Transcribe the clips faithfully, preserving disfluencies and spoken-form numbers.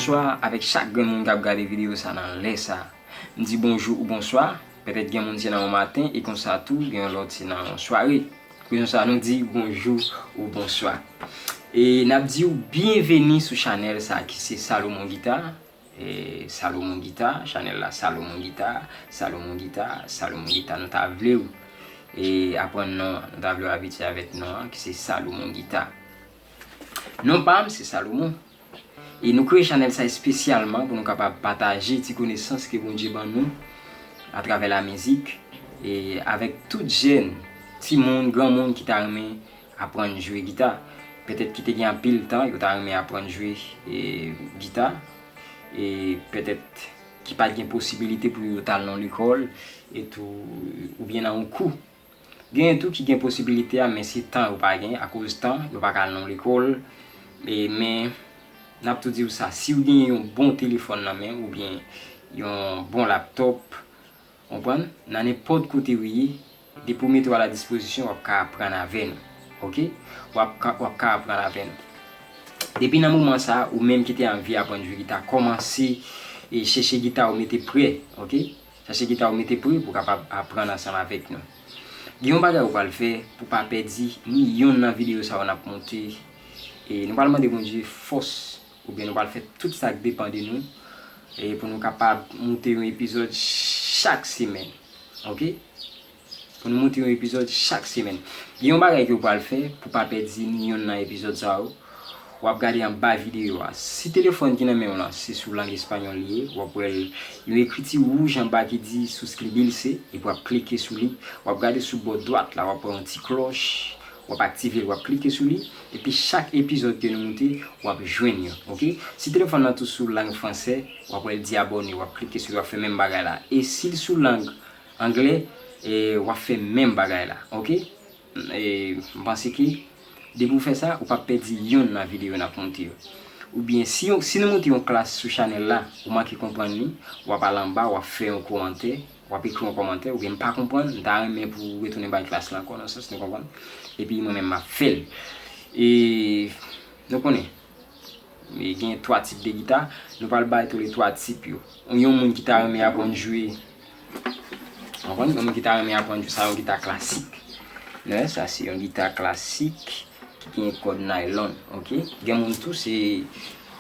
Bonswa avèk chak grenn moun k ap gade videyo sa nan lè sa. M di bonjou ou bonswa. Petèt gen moun se nan yon maten e konsa tou gen yon lòt se nan yon sware. Kounye sa nou di bonjou ou bonswa. E n ap di w byenveni sou chanèl sa ki se Salomon Gita. E Salomon Gita, chanèl la Salomon Gita, Salomon Gita, Salomon Gita. Nou ta vle w e aprann non an, nou ta vle w abitye avèk non an ki se Salomon Gita. Non pa m se Salomon. E nou kreye chanèl sa espesyalman pou nou kapab pataje ti konesans ke Bondye ban nou atravè lamizik e avèk tout jèn, timoun, granmoun ki ta renmen aprann jwe gita. Petèt ki te gen anpil tan yo ta renmen aprann jwe e, gita e petèt ki pa t gen posibilite pou yo t al nan lekòl e tou oubyen nan yon kou. Genyen tou ki gen posibilite a, men se tan yo pa gen, akoz tan, yo pa ka al nan lekòl. E, men, n ap tou di w sa, si w gen yon bon telefòn nan men w, oubyen yon bon laptòp, konprann, nan nenpòt kote w ye, depi w mete w a la dispozisyon, w ap ka aprann avè nou. Oke? W ap ka, w ap ka aprann avè nou. Depi nan moman sa, ou menm ki te anvi aprann jwe gita, kòmanse e chèche gita w mete prè, oke? Chache gita w mete pre pou w kapab aprann ansanm avèk nou. Gen yon bagay ou pral fè pou pa pèdi ni yonn nan videyo sa yo n ap monte. E nou pral mande Bondye fòs, oubyen nou pral fè tout sa k depann de nou, e pou nou kapab monte yon epizòd chak semèn. Oke? Pou nou monte yon epizòd chak semèn. Gen yon bagay ke w pral fè pou pa pèdi ni yonn nan epizòd sa yo. W ap gade anba videyo a. Si telefòn ki nan men w lan se sou lang espanyòl li ye, w ap wè l, yon ekriti wouj anba ki di suscribirse, epi w ap klike sou li. W ap gade sou bò dwat la, w ap wè yon ti klòch, w ap aktive l, w ap klike sou li, epi chak epizòd ke nou moute, w ap jwenn yo, oke? Si telefòn nan tou sou lang fransè, w ap wè l di abòne, w ap klike sou li, w ap fè menm bagay la. E si l sou lang anglè, e w ap fè menm bagay la, oke? E, m panse ke depi w fè sa, ou p ap pèdi yonn nan videyo n ap monte yo. Oubyen, si, yon- si nou monte yon klas sou chanèl la, ou manke konprann li, w ap al anba, w ap fè yon kòmantè, w ap ekri yon kòmantè, oubyen m pa konprann, m ta renmen pou w retounen bay klas la ankò, nan sans nou konprann. Epi mwen menm m ap fè l. E nou konnen, E gen twa tip de gita. Nou pral bay tou le twa tip yo. Yon moun ki ta renmen aprann jwe, konprann? Yon moun ki ta renmen aprann jwe, sa yon gita klasik. Sa se yon gita klasik ki gen kòd naylon, oke? Gen moun tou se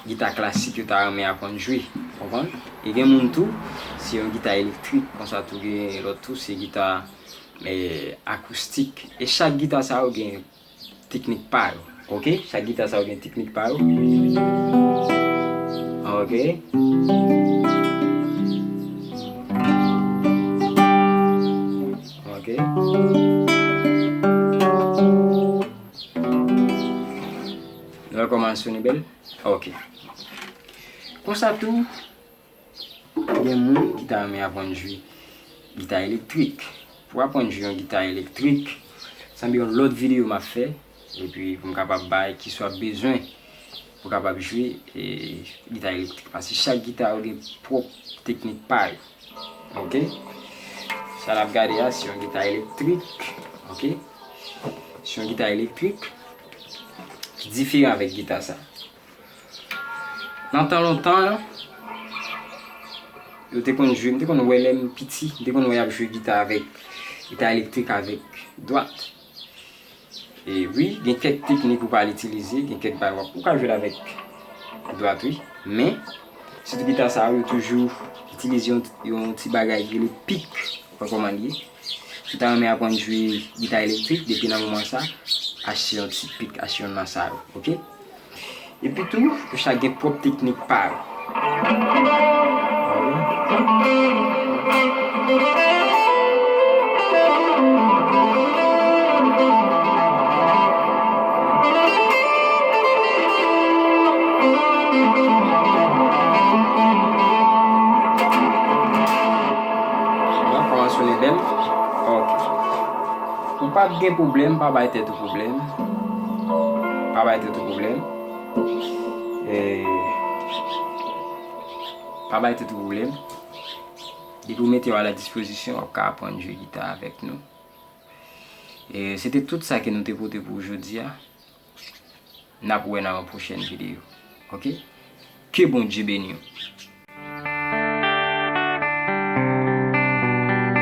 gita klasik yo ta renmen aprann jwe, konprann? E gen moun tou se yon gita elektrik, konsa tou gen lòt tou se gita eh, akoustik. E chak gita sa yo gen teknik pa yo. Oke? Chak gita sa yo gen teknik pa yo. Oke? Oke? Nou wè kòman l sone bèl? Oke. Konsa tou, Gen moun ki ta renmen aprann jwe gita elektrik. Pou aprann jwe yon gita elektrik, sanble yon lòt videyo m ap fè, epi pou m kapab bay kisa w ap bezwen pou w kapab jwe e, gita elektrik. Paske chak gita yo gen pwòp teknik pa yo. Oke? Sa n ap gade a, se yon gita elektrik. Oke? Se yon gita elektrik ki diferan avèk gita sa. Nan tan lontan, yo te konn jwe, m te konn wè lè m piti, m te konn wè y ap jwe gita avèk, gita elektrik avèk dwat. E wi, gen kèk teknik ou pral itilize, gen kèk bagay w ap, ou ka jwe l avèk dwat, wi. Men, sitou gita sa yo, yo toujou itilize yon, yon ti bagay ki rele pik. Ou wè kòman l ye? Si w ta renmen aprann jwe gita elektrik, depi nan moman sa, achte yon ti pik, achte youn nan sa yo, oke? Epi tou, yo chak gen pwòp teknik pa yo. Bon, kòman sone bèl? Ok. Ou p ap gen pwoblèm, pa bay tèt ou pwoblèm. Pa bay tèt ou pwoblèm. E, pa bay tèt ou pwoblèm. Depi w mete yo a la dispozisyon, w ap ka aprann jwe gita avèk nou. E se te tout sa ke nou te pote pou w jodi a. N ap wè nan yon pwochèn videyo. Ok? Ke Bondye beni w.